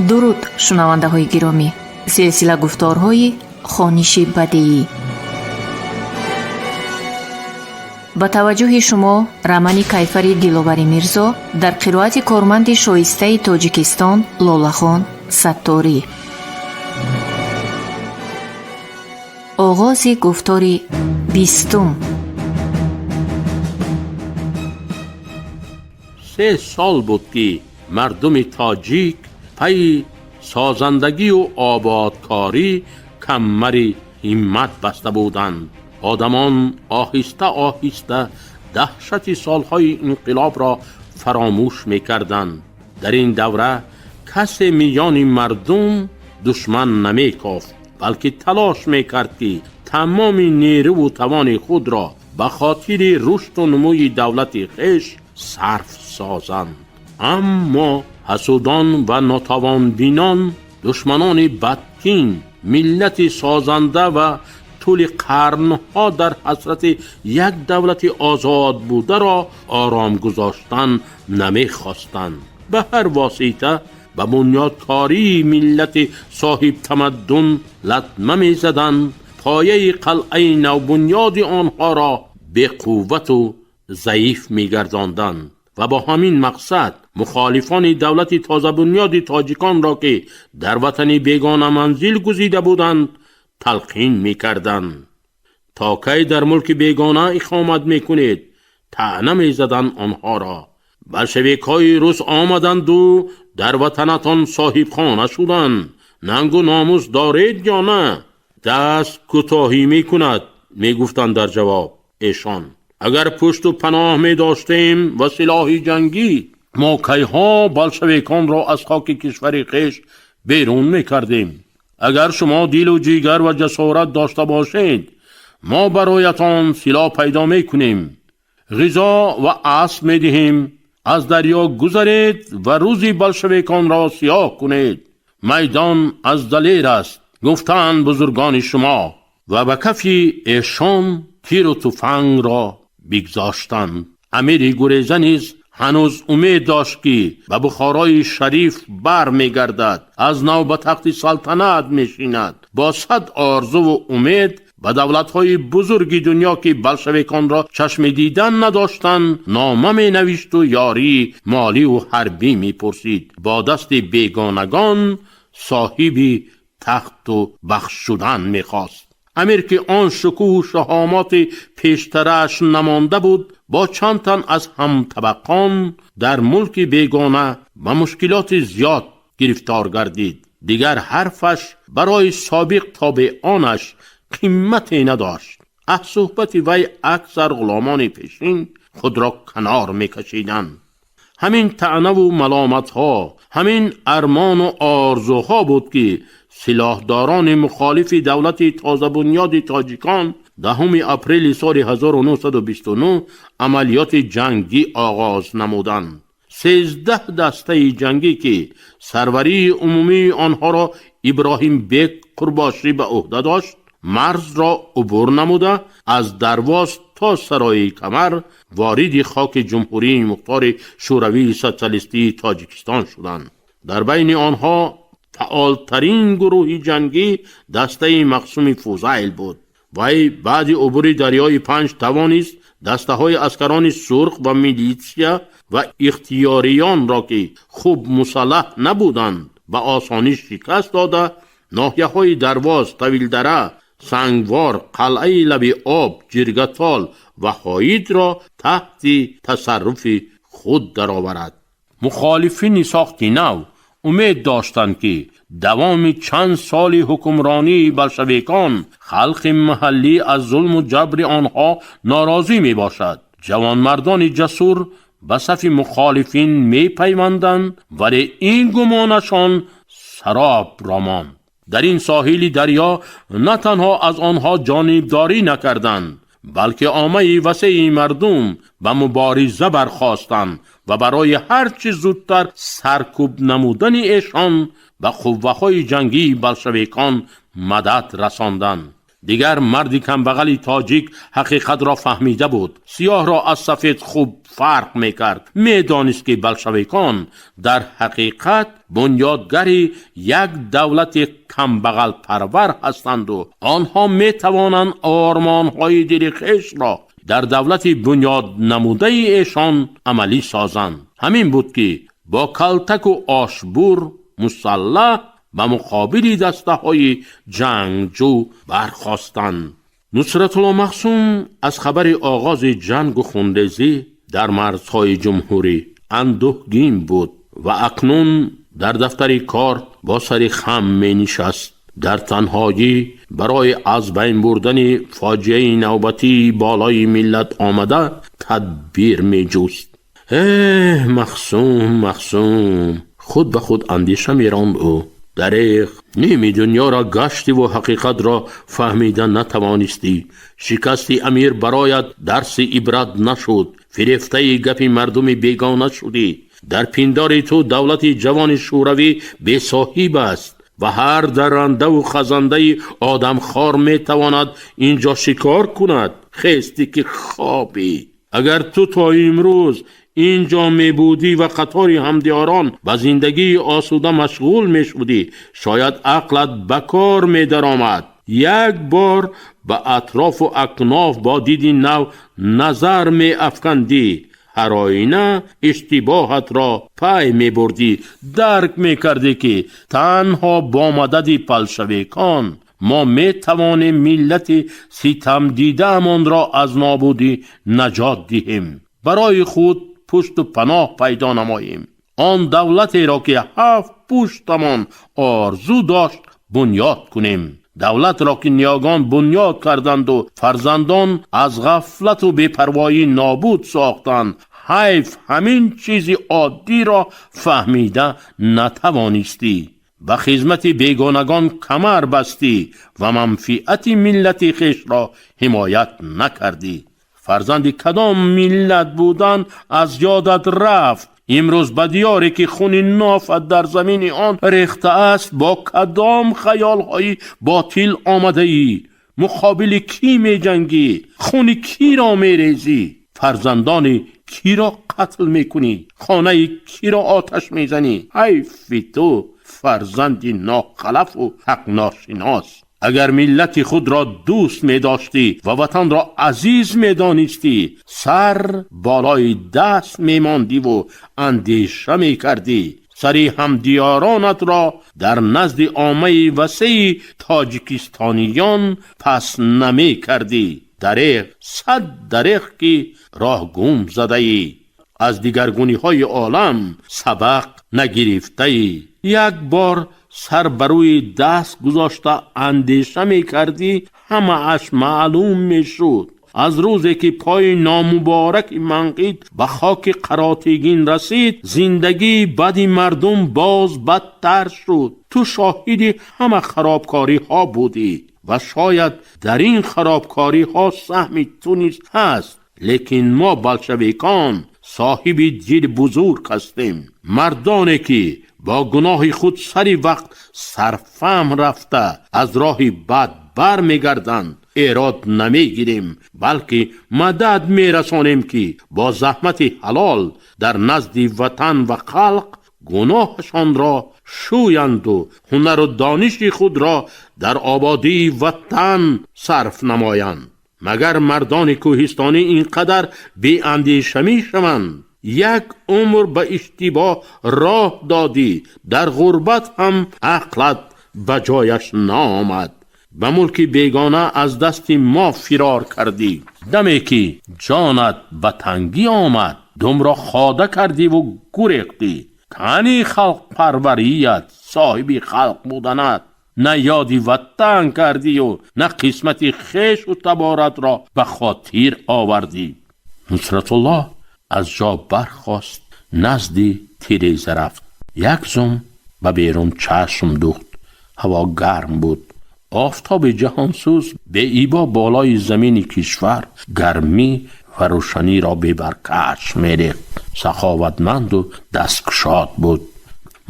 Дуруд, шунавандаҳои гиромӣ! Силсила гуфторҳои хониши бадеӣ. Ба таваҷҷӯҳи шумо романи Кайфари Диловари Мирзо дар қироати корманди шоистаи Тоҷикистон Лолахон Сатторӣ. Оғози гуфтори бистум. 3 сол буд, ки мардуми тоҷик пайи созандагию ободкорӣ камари ҳиммат баста буданд. Одамон оҳиста оҳиста даҳшати солҳои инқилобро фаромӯш мекарданд. Дар ин давра касе миёни мардум душман намекофт, балки талош мекард, ки тамоми нерӯву тавони худро ба хотири рушду нумӯи давлати хеш сарф созанд. Аммо ҳасудон ва нотавонбинон, душманони бадкин, миллати созанда ва тӯли қарнҳо дар ҳасрати як давлати озод бударо ором гузоштан намехостанд. Ба ҳар восита ба бунёдкории миллати соҳибтамаддун латма мезаданд, пояи қалъаи навбунёди онҳоро беқуввату заиф мегардонданд ва бо ҳамин мақсад мухолифони давлати тозабунёди тоҷиконро, ки дар ватани бегона манзил гузида буданд, талқин мекарданд. То кай дар мулки бегона иқомат мекунед? Таъна мезаданд онҳоро. Болшевикҳои рус омаданду дар ватанатон соҳибхона шуданд. Нангу номус доред ё на? Даст кӯтоҳӣ мекунад, мегуфтанд дар ҷавоб эшон. Агар пушту паноҳ медоштем ва силоҳи ҷангӣ, мо кайҳо болшевиконро аз хоки кишвари хеш берун мекардем. Агар шумо дилу ҷигар ва ҷасорат дошта бошед, мо бароятон силоҳ пайдо мекунем, ғизо ва асп медиҳем. Аз дарё гузаред ва рӯзи болшевиконро сиёҳ кунед. Майдон аз далер аст, гуфтаанд бузургони шумо. Ва ба кафи эшон тиру туфангро бигзоштанд. Амири гуреза низ ҳанӯз умед дошт, ки ба Бухорои шариф бар мегардад, аз нав ба тахти салтанат мешинад. Бо сад орзуву умед ба давлатҳои бузурги дунё, ки болшевиконро чашми дидан надоштанд, нома менавишту ёрии моливу ҳарбӣ мепурсид. Бо дасти бегонагон соҳиби тахту бахт шудан мехост. Амир, ки он шукӯҳу шаҳомоти пештарааш намонда буд, бо чанд тан аз ҳамтабақон дар мулки бегона ба мушкилоти зиёд гирифтор гардид. Дигар ҳарфаш барои собиқ тобеонаш қиммате надошт. Аз суҳбати вай аксар ғуломони пешин худро канор мекашиданд. Ҳамин таънаву маломатҳо, ҳамин армону орзуҳо буд, ки силоҳдорони мухолифи давлати тозабунёди тоҷикон 10 апрели соли 1929 амалиёти ҷангӣ оғоз намуданд. 13 дастаи ҷангӣ, ки сарварии умумии онҳоро Иброҳимбек Қурбошӣ ба ӯҳда дошт, марзро убур намуда, аз Дарвоз то Сарои Камар вориди хоки Ҷумҳурии Мухтори Шӯравии Социалистии Тоҷикистон шуданд. Дар байни онҳо фаъолтарин гурӯҳи ҷангӣ дастаи Мақсуми Фузайл буд. Вай баъди убури дарёи Панҷ тавонист дастаҳои аскарони сурх ва милитсия ва ихтиёриёнро, ки хуб мусаллаҳ набуданд, ба осонӣ шикаст дода, ноҳияҳои Дарвоз, Тавилдара, Сангвор, Қалъаи Лаби Об, Ҷиргатол ва Ҳоидро таҳти тасарруфи худ дароварад. Мухолифини сохти нав умед доштанд, ки давоми чанд соли ҳукмронии болшевикон халқи маҳаллӣ аз зулму ҷабри онҳо норозӣ мебошад, ҷавонмардони ҷасур ба сафи мухолифин мепайванданд, вале ин гумонашон сароб ромонд. Дар ин соҳили дарё на танҳо аз онҳо ҷонибдорӣ накарданд, балки оммаи васеи мардум ба мубориза бархостанд ва барои ҳар чӣ зудтар саркӯб намудани эшон ба қувваҳои ҷангии болшевикон мадад расонданд. Дигар марди камбағали тоҷик ҳақиқатро фаҳмида буд. Сиёҳро аз сафед хуб фарқ мекард. Медонист, ки болшевикон дар ҳақиқат бунёдгари як давлати камбағалпарвар ҳастанду онҳо метавонанд ормонҳои дили хешро дар давлати бунёднамудаи эшон амалӣ созанд. Ҳамин буд, ки бо калтаку ошбур мусаллаҳ ба муқобили дастаҳои ҷангҷӯ бархостанд. Нусратулло Махсум аз хабари оғози ҷангу хунрезӣ дар марзҳои ҷумҳурӣ андӯҳгин буд ва акнун дар дафтари кор бо сари хам менишаст. Дар танҳоӣ барои аз байн бурдани фоҷиаи навбатии болои миллат омада тадбир меҷуст. Эҳ, Махсум, Махсум, худ ба худ андеша меронд ӯ. Дареғ, ними дунёро гаштиву ҳақиқатро фаҳмида натавонистӣ. Шикасти амир бароят дарси ибрат нашуд. Фирефтаи гапи мардуми бегона шудӣ. Дар пиндори ту давлати ҷавони шӯравӣ бесоҳиб аст ва ҳар даррандаву хазандаи одамхор метавонад ин ҷо шикор кунад. Хестӣ ки хобӣ. Агар ту то имрӯз ин ҷо мебудӣ ва қатори ҳамдиёрон ба зиндагии осуда машғул мешудӣ, шояд ақлат ба кор медаромад. Як бор ба атрофу акноф бо диди нав назар меафкандӣ, ҳар оина иштибоҳатро пай мебурдӣ, дарк мекардӣ, ки танҳо бо мадади болшевикон мо метавонем миллати ситамдидаамонро аз нобудӣ наҷот диҳем, барои худ пушту паноҳ пайдо намоем, он давлатеро, ки ҳафт пуштамон орзу дошт, бунёд кунем, давлатро, ки ниёгон бунёд карданду фарзандон аз ғафлату бепарвоӣ нобуд сохтанд. Ҳайф, ҳамин чизи оддиро фаҳмида натавонистӣ. Ба хизмати бегонагон камар бастӣ ва манфиати миллати хешро ҳимоят накардӣ. Фарзанди кадом миллат будан аз ёдат рафт. Имрӯз ба диёре, ки хуни нофат дар замини он рехта аст, бо кадом хаёлҳои ботил омадаӣ? Муқобили кӣ меҷангӣ? Хуни киро мерезӣ? Фарзандони киро қатл мекунӣ? Хонаи киро оташ мезанӣ? Ҳайфи ту, фарзанди нохалафу ҳақношинос. Агар миллати худро дӯст медоштӣ ва ватанро азиз медонистӣ, сар болои даст мемондиву андеша мекардӣ, сари ҳамдиёронатро дар назди оммаи васеи тоҷикистониён пас намекардӣ. Дареғ, сад дареғ, ки роҳ гум задаӣ, аз дигаргуниҳои олам сабақ нагирифтаӣ. Як бор сар ба рӯи даст гузошта андеша мекардӣ, ҳамааш маълум мешуд. Аз рӯзе ки пои номубораки манқид ба хоки Қаротегин расид, зиндагии бади мардум боз бадтар шуд. Ту шоҳиди ҳама харобкориҳо будӣ ва шояд дар ин харобкориҳо саҳми ту низ ҳаст, лекин мо болшевикон соҳиби дили бузург ҳастем. Мардоне, ки бо гуноҳи худ сари вақт сарфаҳм рафта аз роҳи бад бармегарданд, эрод намегирем, балки мадад мерасонем, ки бо заҳмати ҳалол дар назди ватан ва халқ гуноҳашонро шӯянду ҳунару дониши худро дар ободии ватан сарф намоянд. Магар мардони кӯҳистонӣ ин қадар беандеша мешаванд? Як умр ба иштибоҳ роҳ додӣ, дар ғурбат ҳам ақлат ба ҷояш наомад. Ба мулки бегона аз дасти мо фирор кардӣ. Даме ки ҷонат ба тангӣ омад, думро хода кардиву гурехтӣ. Кани халқпарварият, соҳиби халқ буданат? На ёди ватан кардию, на қисмати хешу таборатро ба хотир овардӣ. Нусратуллоҳ аз ҷо бархост, назди тиреза рафт, як зум ба берун чашм духт. Ҳаво гарм буд. Офтоби ҷаҳонсӯз беибо болои замини кишвар гармӣ ва рӯшаниро бебаркаш мерехт. Саховатманду дасткушод буд.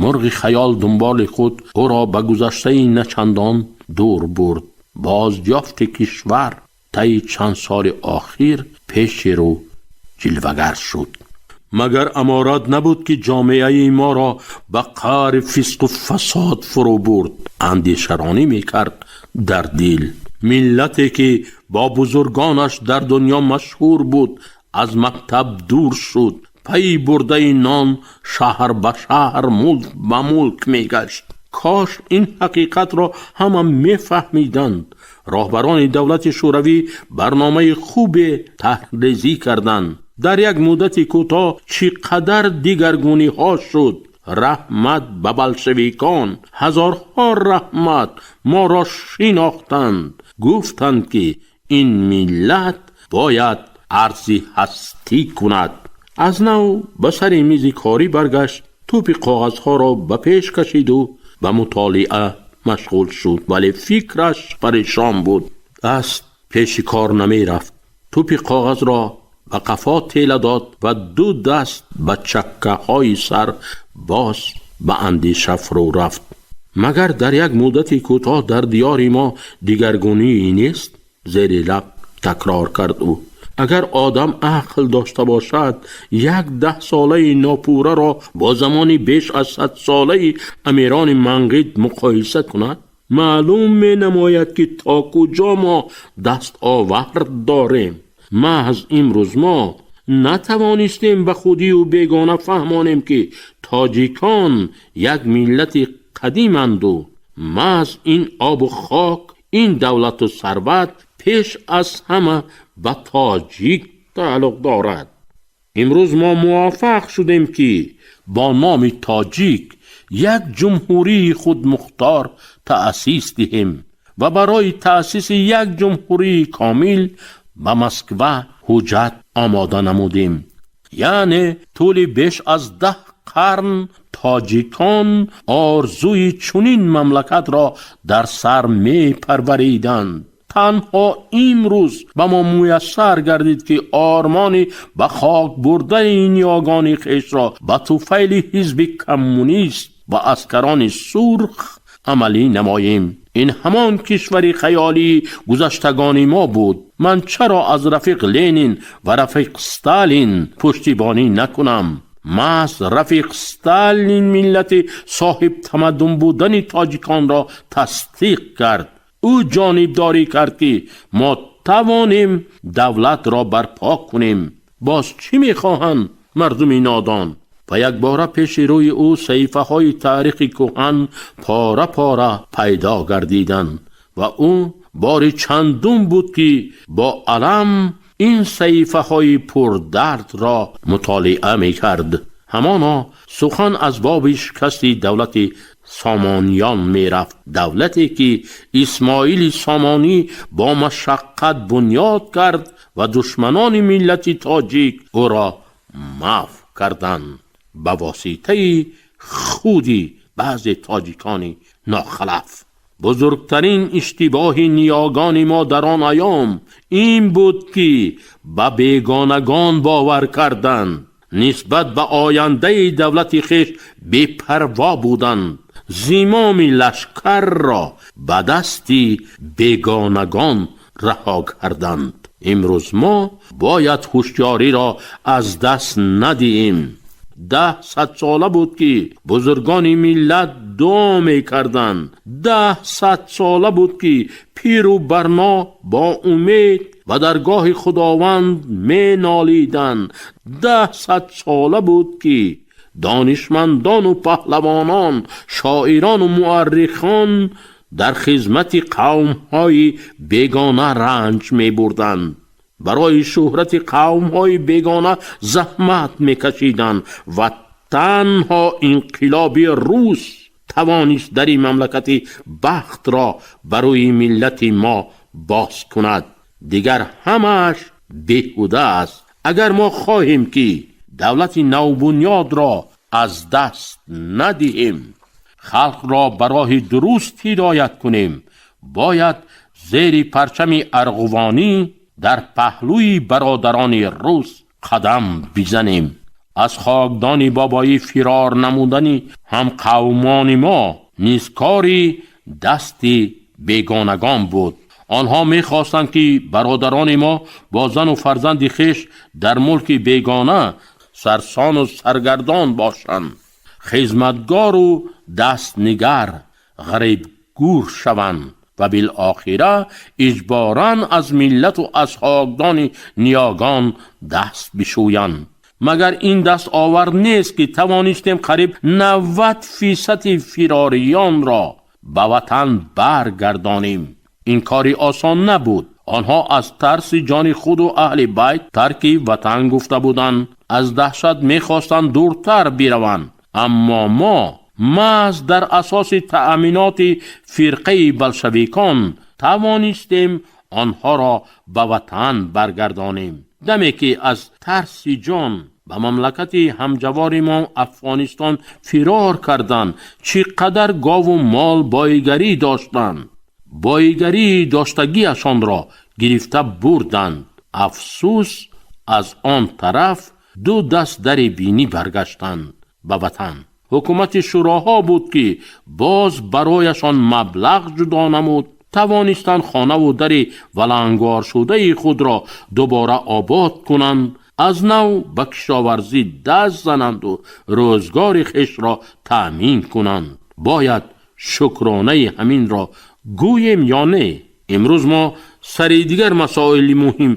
Мурғи хаёл дунболи худ ӯро ба гузаштаи начандон дур бурд. Бозёфти кишвар таи чанд соли охир пеши рӯ ҷилвагар шуд. Магар аморат набуд, ки ҷомеаи моро ба қаъри фисқу фасод фурӯ бурд? Андешаронӣ мекард дар дил. Миллате, ки бо бузургонаш дар дунё машҳур буд, аз мактаб дур шуд. Пайи бурдаи нон шаҳр ба шаҳр, мулк ба мулк мегашт. Кош ин ҳақиқатро ҳама мефаҳмиданд. Роҳбарони давлати Шӯравӣ барномаи хубе тарҳрезӣ карданд. Дар як муддати кӯтоҳ чӣ қадар дигаргуниҳо шуд! Раҳмат ба болшевикон, ҳазорҳо раҳмат! Моро шинохтанд, гуфтанд, ки ин миллат бояд арзи ҳастӣ кунад. Аз нав ба сари мизи корӣ баргашт, тӯпи коғазҳоро ба пеш кашиду ба мутолиа машғул шуд, вале фикраш парешон буд. Даст пеши кор намерафт. Тӯпи коғазро ба қафо тела дод ва ду даст ба чаккаҳои сар боз ба андеша фурӯ рафт. Магар дар як муддати кӯтоҳ дар диёри мо дигаргунии нест? Зери лаб такрор кард ӯ. Агар одам ақл дошта бошад, як даҳсолаи нопурраро бо замони беш аз садсолаи амирони Манғит муқоиса кунад, маълум менамояд, ки то куҷо мо дастовард дорем. Маҳз имрӯз мо натавонистем ба худию бегона фаҳмонем, ки тоҷикон як миллати қадиманду маҳз ин обу хок, ин давлату сарват пеш аз ҳама ба тоҷик тааллуқ дорад. Имрӯз мо муваффақ шудем, ки бо номи тоҷик як ҷумҳурии худмухтор таъсис диҳем ва барои таъсиси як ҷумҳурии комил ба Москва ҳуҷҷат омода намудем. Яъне тӯли беш аз 10 қарн тоҷикон орзуи чунин мамлакатро дар сар мепарвариданд. Танҳо имрӯз ба мо муяссар гардид, ки ормони ба хок бурдани ниёгони хешро ба туфайли ҳизби коммунист ва аскарони сурх амалӣ намоем. Ин ҳамон кишвари хаёлии гузаштагони мо буд. Ман чаро аз рафиқ Ленин ва рафиқ Сталин пуштибонӣ накунам? Маҳз рафиқ Сталин миллати соҳибтамаддун будани тоҷиконро тасдиқ кард. Ӯ ҷонибдорӣ кард, ки мо тавонем давлатро барпо кунем. Боз чӣ мехоҳанд мардуми нодон? Ва якбора пеши рӯи ӯ саҳифаҳои таърихи кӯҳан пора пора пайдо гардиданд ва ӯ бори чандум буд, ки бо алам ин саҳифаҳои пурдардро мутолиа мекард. Ҳамоно сухан аз боби шикасти давлати Сомониён мерафт, давлате, ки Исмоили Сомонӣ бо машаққат бунёд кард ва душманони миллати тоҷик ӯро маҳв карданд ба воситаи худи баъзе тоҷикони нохалаф. Бузургтарин иштибоҳи ниёгони мо дар он айём ин буд, ки ба бегонагон бовар карданд, нисбат ба ояндаи давлати хеш бепарво буданд, зимоми лашкарро ба дасти бегонагон раҳо карданд. Имрӯз мо бояд ҳушёриро аз даст надиҳем. 10 садсола буд, ки бузургони миллат дуо мекарданд. 10 садсола буд, ки пиру барно бо умед ба даргоҳи Худованд менолиданд. 10 садсола буд, ки донишмандону паҳлавонон, шоирону муаррихон дар хизмати қавмҳои бегона ранҷ мебурданд, барои шӯҳрати қавмҳои бегона заҳмат мекашиданд ва танҳо инқилоби рус тавонист дари мамлакати бахтро барои миллати мо боз кунад. Дигар ҳамааш беҳуда аст. Агар мо хоҳем, ки давлати навбунёдро аз даст надиҳем, халқро ба роҳи дуруст ҳидоят кунем, бояд зери парчами арғувонӣ дар паҳлӯи бародарони рус қадам бизанем. Аз хокдони бобоӣ фирор намудани ҳамқавмони мо низ кори дасти бегонагон буд. Онҳо мехостанд, ки бародарони мо бо зану фарзанди хеш дар мулки бегона сарсону саргардон бошанд, хизматгору дастнигар, ғарибгур шаванд ва билохира иҷборан аз миллату аз хокдони ниёгон даст бишӯянд. Магар ин дастовард нест, ки тавонистем қариб 90 фисади фирориёнро ба ватан баргардонем? Ин кори осон набуд. Онҳо аз тарси ҷони худу аҳли байт тарки ватан гуфта буданд, аз даҳшат мехостанд дуртар бираванд. Аммо мо маҳз дар асоси таъминоти фирқаи болшевикон тавонистем онҳоро ба ватан баргардонем. Даме ки аз тарси ҷон ба мамлакати ҳамҷавори мо Афғонистон фирор карданд, чӣ қадар гову мол боигарӣ доштанд, боигарии доштагиашонро гирифта бурданд. Афсӯс, аз он тараф ду даст дари бинӣ баргаштанд ба ватан. Ҳукумати шӯроҳо буд, ки боз барояшон маблағ ҷудо намуд. Тавонистанд хонаву дари валангоршудаи худро дубора обод кунанд, аз нав ба кишоварзӣ даст зананду рӯзгори хешро таъмин кунанд. Бояд шукронаи ҳаминро гӯем ё не? Имрӯз мо сари дигар масоили муҳим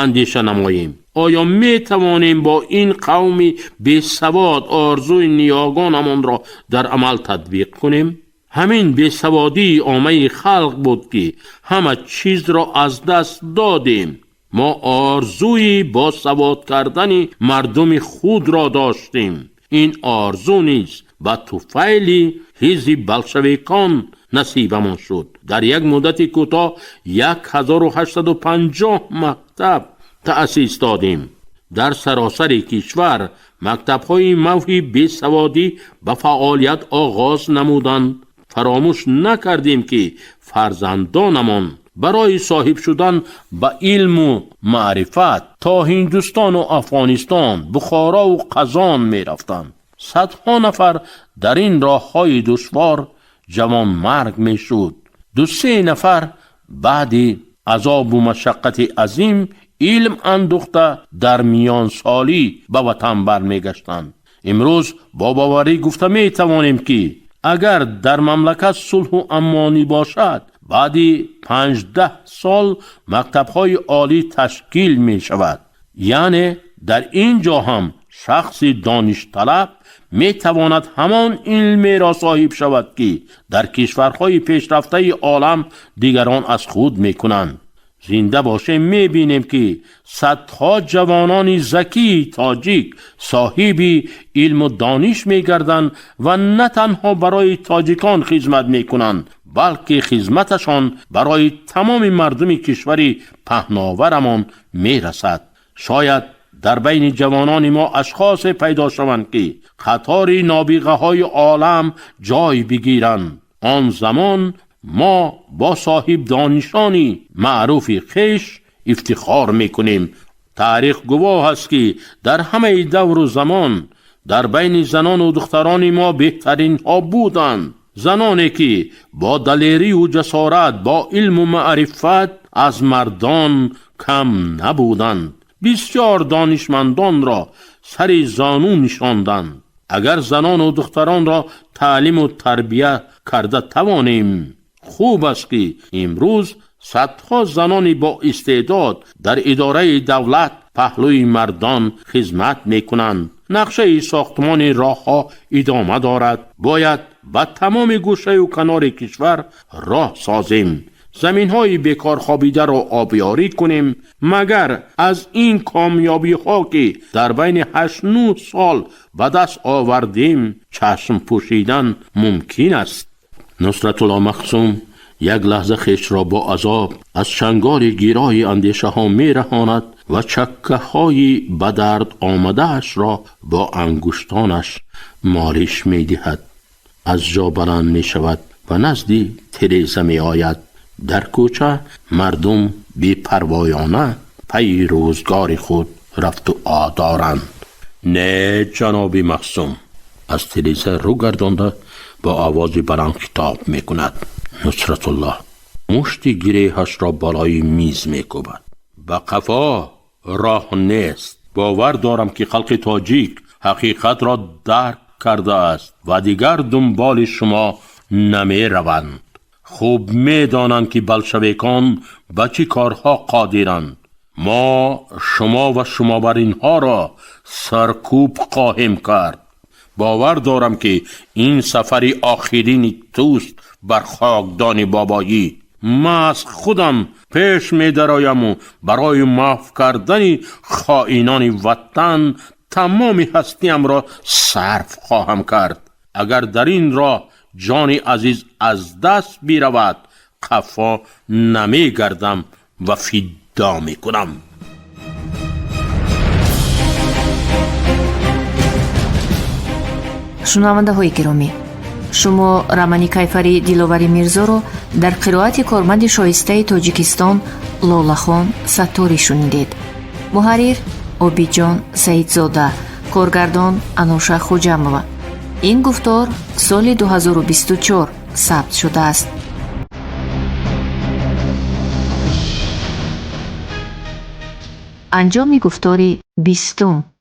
андеша намоем. Оё метавонем бо ин қавми бесавод орзуи ниёгонамонро дар амал татбиқ кунем? Ҳамин бесаводии оммаи халқ буд, ки ҳама чизро аз даст додем. Мо орзуи босавод кардани мардуми худро доштем. Ин орзу низ ба туфайли ҳизби болшевикон насибамон шуд. Дар як муддати кӯтоҳ 1850 мактаб таъсис додем. Дар саросари кишвар мактабҳои мавҳи бесаводӣ ба фаъолият оғоз намуданд. Фаромӯш накардем, ки фарзандонамон барои соҳиб шудан ба илму маърифат то Ҳиндустону Афғонистон, Бухорову Қазон мерафтанд. Садҳо нафар дар ин роҳҳои душвор ҷавонмарг мешуд. Ду-се нафар баъди азобу машаққати азим илм андӯхта дар миёнсолӣ ба ватан бармегаштанд. Имрӯз бо боварӣ гуфта метавонем, ки агар дар мамлакат сулҳу амонӣ бошад, баъди 15 сол мактабҳои олӣ ташкил мешавад. Яъне дар ин ҷо ҳам шахси доништалаб метавонад ҳамон илмеро соҳиб шавад, ки дар кишварҳои пешрафтаи олам дигарон аз худ мекунанд. Зинда бошем, мебинем, ки садҳо ҷавонони закии тоҷик соҳиби илму дониш мегарданд ва на танҳо барои тоҷикон хизмат мекунанд, балки хизматашон барои тамоми мардуми кишвари паҳноварамон мерасад. Шояд дар байни ҷавонони мо ашхосе пайдо шаванд, ки қатори нобиғаҳои олам ҷой бигиранд. Он замон мо бо соҳибдонишони маъруфи хеш ифтихор мекунем. Таърих гувоҳ аст, ки дар ҳамаи давру замон дар байни занону духтарони мо беҳтаринҳо буданд, заноне ки бо далерию ҷасорат, бо илму маърифат аз мардон кам набуданд. Бисёр донишмандонро сари зону нишонданд. Агар занону духтаронро таълиму тарбия карда тавонем, хуб аст, ки имрӯз садҳо занони боистеъдод дар идораи давлат паҳлӯи мардон хизмат мекунанд. Нақшаи сохтмони роҳҳо идома дорад. Бояд ба тамоми гӯшаю канори кишвар роҳ созем, заминҳои бекорхобидаро обёрӣ кунем. Магар аз ин комёбиҳо, ки дар байни 8-9 сол ба даст овардем, чашм пӯшидан мумкин аст? Нусратулло Махсум як лаҳза хешро бо азоб аз чанголи гироҳи андешаҳо мераҳонад ва чаккаҳои ба дард омадаашро бо ангуштонаш молиш медиҳад. Аз ҷо баланд мешавад ва назди тиреза меояд. Дар кӯча мардум бепарвоёна пайи рӯзгори худ рафту доранд. Не, ҷаноби Махсум, аз тиреза рӯ гардонда бо овози баланд хитоб мекунад Нусратуллоҳ. Мушти гиреҳашро болои миз мекӯбад. Ба қафо роҳ нест. Бовар дорам, ки халқи тоҷик ҳақиқатро дарк кардааст ва дигар дунболи шумо намераванд. Хуб медонанд, ки болшевикон ба чӣ корҳо қодиранд. Мо шумо ва шумобаринҳоро саркӯб хоҳем кард. Бовар дорам, ки ин сафари охирини туст бар хокдони бобоӣ. Ман аз худам пеш медарояму барои маҳв кардани хоинони ватан тамоми ҳастиамро сарф хоҳам кард. Агар дар ин роҳ ҷони азиз аз даст биравад, қафо намегардам ва фидо мекунам. Шунавандаҳои гиромӣ, шумо романи Кайфари Диловари Мирзоро дар қироати корманди шоистаи Тоҷикистон Лолахон Сатторӣ шунидед. Муҳаррир Обидҷон Саидзода, коргардон Ануша Хуҷамова. Ин гуфтор соли 2024 сабт шудааст. Анҷоми гуфтори 20-ум.